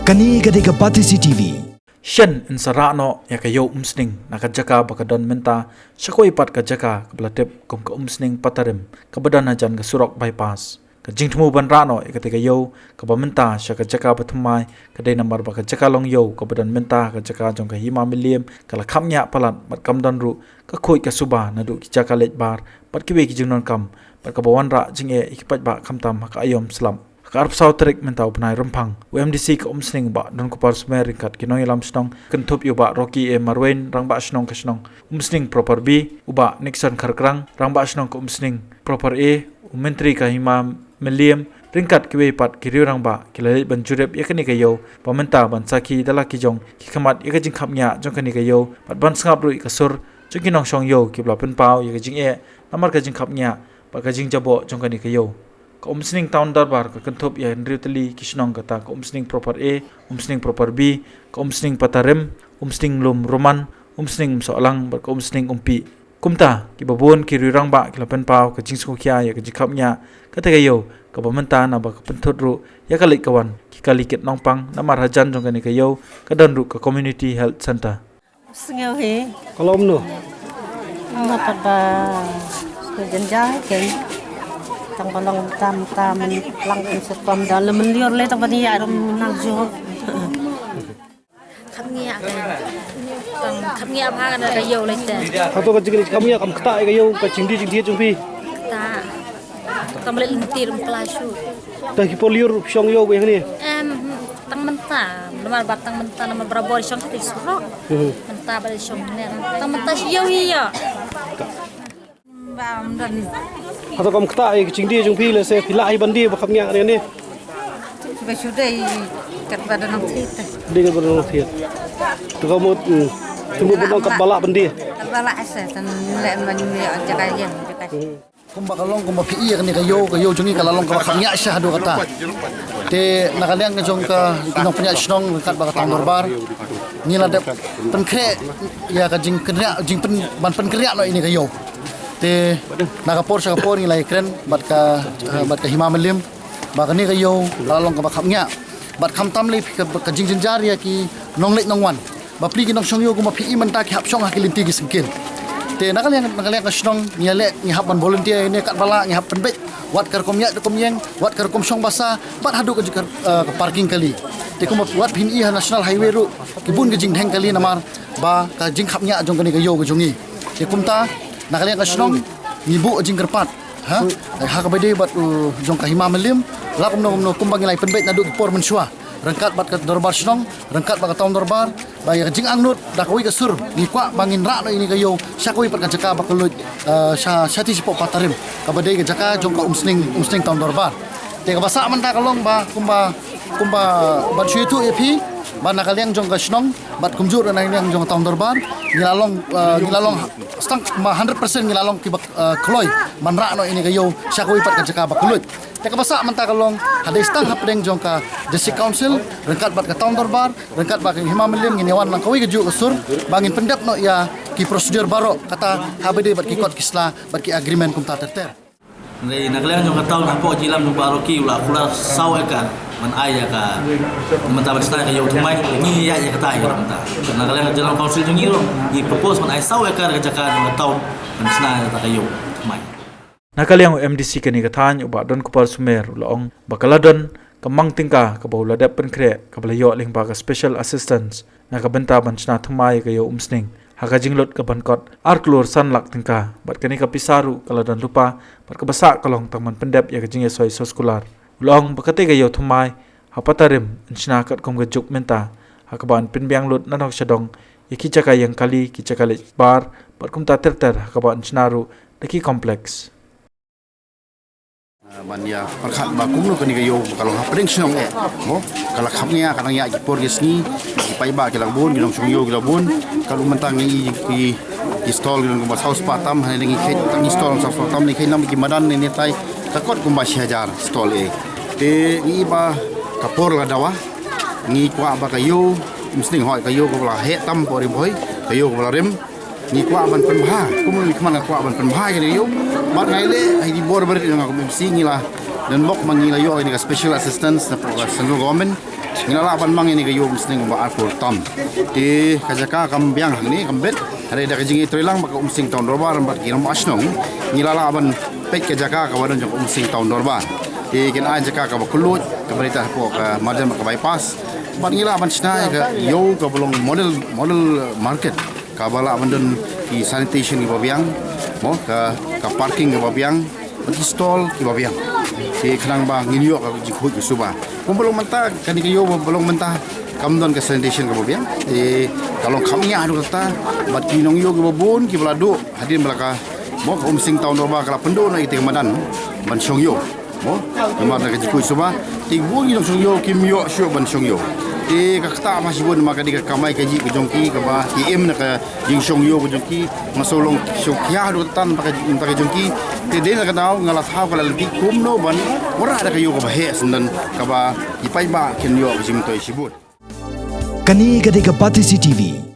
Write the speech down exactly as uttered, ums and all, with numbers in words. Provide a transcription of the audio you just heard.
Kane ka dei ka Batesi T V. Shen yn sa rah noh ïa ka ïew Umsning na ka jaka ba ka don mynta sha kawei pat ka jaka kaba la tip kum ka Umsning Patarim kaba don hajan ka surok bypass. Ka jingthmu ban rah noh ïa kata ka ïew kaba mynta sha ka jaka ba thymmai ka dei namar ba ka jaka long ïew kaba don mynta ka jaka jong ka Hima Mylliem ka la khapngiah palat bad kam don ruh ka khuid ka suba naduh ki jaka leit bar bad kiwei ki jingdonkam bad kaba wanrah jingeh ïa ki paidbah khamtam ha ka aïom slap. Ha ka arphew saw tarik mynta u bnai Rymphang, u M D C ka Umsning Bah Donkupar Sumer ryngkat ki nongïalam shnong kynthup ïa u Bah Rocky A Marwein, Rangbah Shnong ka shnong Umsning Proper B, u Bah Nixon Kharkrang, Rangbah Shnong ka Umsning Proper A, u Myntri ka Hima Mylliem ryngkat kiwei pat ki riew rangbah ki la leit ban jurip ïa kane ka ïew ba mynta ban sakhi da la ki jong ki khmat ïa ka jingkhapngiah jong kane ka ïew bad ban sngap ruh ïa ka sur jong ki nongshong ïew kiba la pynpaw ïa ka jingeh namar ka jingkhapngiah bad ka jingjaboh jong kane ka ïew. Ka Umsning Town Dorbar ka kynthup ïa hynriew tylli ki shnong kata ka Umsning Proper A, Umsning Proper B, ka Umsning Patarim, Umsning Lum Roman, Umsning Umsohlang bad ka Umsning Umpi. Kumta, kiba bun ki riew rangbah ki la pynpaw ka jingsngewkhia ïa ka jingkhapngiah kata ka ïew kaba mynta naba ka pynthut ruh ïa ka leit ka wan ki kali kit nongpang namar hajan jong kane ka ïew ka don ruh ka Community Health Centre. Sngew hi. Ka long kumno? Nga pat ba sngew jynjar hi kein. Tang ba long tam tam lang kum se tom da le mynliur le tang ba ni ïa rum nang jur. Khapngiah ka. Tang khapngiah bha ka da ka ïew lei te. Hato ka jingkhapngiah kam ktah ïa ka ïew ka jingdie jingthied jong phi? Ktah. Tang ba leit lynti rum kla shu. Tang ki por liur shong ïew ba hangne? Em, tang mynta. Namar ba tang mynta namar barabor shong ka ti surok. Mhm. Mynta ba shong ne. Tang mynta shi ïew hi ïa. Ba ym don. Hato kam ktah ïa ka jingdie jong phi lehse phi lah hi ban die ba khapngiah ne ne? Ba shu dei kat ba don nang thied. Dei kat ba don nang thied. To ka mut, hmm. To mut ba don kat ba lah ban die. Kat ba lah se tan leh ban ïa jaka ïa jaka. Hmm. Kumba ka long kumba phi i ïa kane ka ïew, ka ïew jong ngi ka la long kaba khapngiah sha haduh katta. Te na ka liang ka jong ka ki nongpynïaid shnong ryngkat bad ka tang dorbar ngi la dep pynkhreh ïa ka jingkynriah jingpyn ban pynkynriah noh ïa kane ka ïew. Te na ka por sha ka por ngi la ïakren bad ka, eh, bad ka Hima Mylliem ba kane ka ïew ka la long kaba khapngiah. Bad khamtam lei phi ka, ka jingjynjar ïa ki nongleit nongwan. Bapli ki nongshong ïew kumba phi i mynta ki hap shong ha ki lynti ki syngkien. Te na ka liang, na ka liang ka shnong ngi ïaleh ngi hap ban volunteer ïa ne katba lah ngi hap pynbeit wat ka rukom ïaid rukom ïeng, wat ka rukom shong basa, bad haduh ka, ka, eh, ka parking kali. Te kumba wat phin i ha National Highway ruh ki bun ka jingdheng kali namar ba ka jingkhapngiah jong kane ka ïew ka jong ngi. Te kumta na ka liang ka shnong ngi buh jingkyrpad. Ha? Ha kaba dei bad, uh, jong ka Hima Mylliem la kumno kumno kumba ngi la ïa pynbeit naduh ki por mynshuwa. Ryngkat bad ka dorbar shnong, ryngkat bad ka tang dorbar, ba ïa ka jingangnud da kawei ka sur ngi kwah ba ngin rah noh ïa kane ka ïew sha kawei pat ka jaka ba kylluid, uh, sha, sha ti shapoh Patarim. Kaba dei ka jaka jong ka Umsning, Umsning tang dorbar. Te kaba sah mynta ka long ba kumba, kumba ban shu ïathuh ïa phi ba na ka liang jong ka shnong bad kumjuh ruh na ka liang jong ka tang dorbar ngi la long, uh, ngi la long stang ma hundred percent ngi la long kiba, uh, kloi ban rah noh ïa kane ka ïew sha kawei pat ka jaka ba kylluid. Te kaba sah mynta ka long hadien stang hapdeng jong ka District Council ryngkat bad ka tang dorbar ryngkat bad ka Hima Mylliem ngin ïa wan lang kawei ka juh ka sur ba ngin pyndep noh ïa ki procedure baroh kata ha ba dei bad ki kot ki sla bad ki agreement kumta ter ter. Hynrei na ka liang jong ka town hapoh jingïalam jong Bah Rocky u la kular saw ekar ban ai ïa ka, mynta ban shna ïa ka ïew thymmai, ngi ïa ïa kata ïa ka mynta. Na ka liang General Council jong ngi ruh ngi propose ban ai saw ekar ka jaka jong ka town ban shna ïa kata ka ïew thymmai. Na ka liang u M D C kane ka thaiñ u Bah Donkupar Sumer u la ong ba ka la don ka mang tyngka kaba u la dep pynkhreh kaba la ïoh lyngba ka special assistance na ka bynta ban shna thymmai ïa ka ïew Umsning ha ka jinglut ka ban kot ar klur san lak tyngka bad kane ka pisa ruh ka la don lypa bad kaba sah ka long tang ban pyndep ïa ka jingïasoi soskular. U la ong ba kata ka ïew thymmai ha Patarim yn shna katkum ka juk mynta ha kaba yn pynbiang lut na nong sha dong ïa ki jaka ïeng kali, ki jaka leit bar bad kumta ter ter ha kaba yn shna ruh da ki complex. Ah, ban ïa pyrkhat ba kumno kane ka ïew ka long hapdeng shnong eh. Mo, ka la khapngiah ka dang ïa ki por ki sngi, ki paidbah ki la bun, ki nongshong ïew ki la bun, ka long mynta ngi ki, ki stall ki long kumba saw spah tam, ha ne ngi khet tang ki stall saw spah tam, ngi khet nam ki madan ne ne tai, ka kot kumba shi hajar stall eh. Te ngi ba ka por la dawa, ngi kwah ba ka ïew, Umsning hoi ka ïew ka la heh tam por rim hoi, ka ïew ka la rim, ngi kwah ban pynbha, kum ngi khman nga kwah ban pynbha ïa kane ka ïew. Bad ngi leh, ha ki bor barit nga kum M C ngi la, don bok ma ngi la ïoh ïa ka special assistance na ka central government. Ngi la lah ban mang ïa kane ka ïew umsning ba arphew tam. Te ka jaka kam biang hangne kam bit. Hynrei da ka jingïatreilang bad ka Umsning Town Dorbar bad ki rangbah shnong, ngi la lah ban peit ka jaka kaba don jong ka Umsning Town Dorbar. Te kin ai jaka kaba kylluid kaba dei hapoh ka marjan bad ka bypass. Bad ngi lah ban shna ïa ka ïew kaba long model, model market, kaba lah ban don ki sanitation kiba biang, mo, ka, ka parking kaba biang, bad ki stall kiba biang. Te khnang ba ngin ïoh ka jingkhuid jingsuba. Kumba long mynta, kane ka ïew ba long mynta kam don ka sanitation kaba biang. Te ka long kham ïa haduh katta, bad ki nongïew kiba bun kiba la duh hadien ba la ka, mo, ka Umsning Town Dorbar ka la pynduh na ïa ka madan ban shong ïew. Mo, namar na ka jingkhuid suba, te bun ki nongshong ïew kim ïoh shuh ban shong ïew. Te ka ktah ma shibun, namar ka dei ka kamai kajih ka jong ki kaba ki im na ka jingshong ïew ka jong ki. Nga shu long shu khia haduh katta na ka, na ka jong ki. Te dei na ka daw nga la thaw ka la lynti kumno ban wanrah da ka ïew kaba heh syndon, kaba ki paidbah kin ïoh ka jingmyntoi shibun. Kane ka dei ka Batesi T V.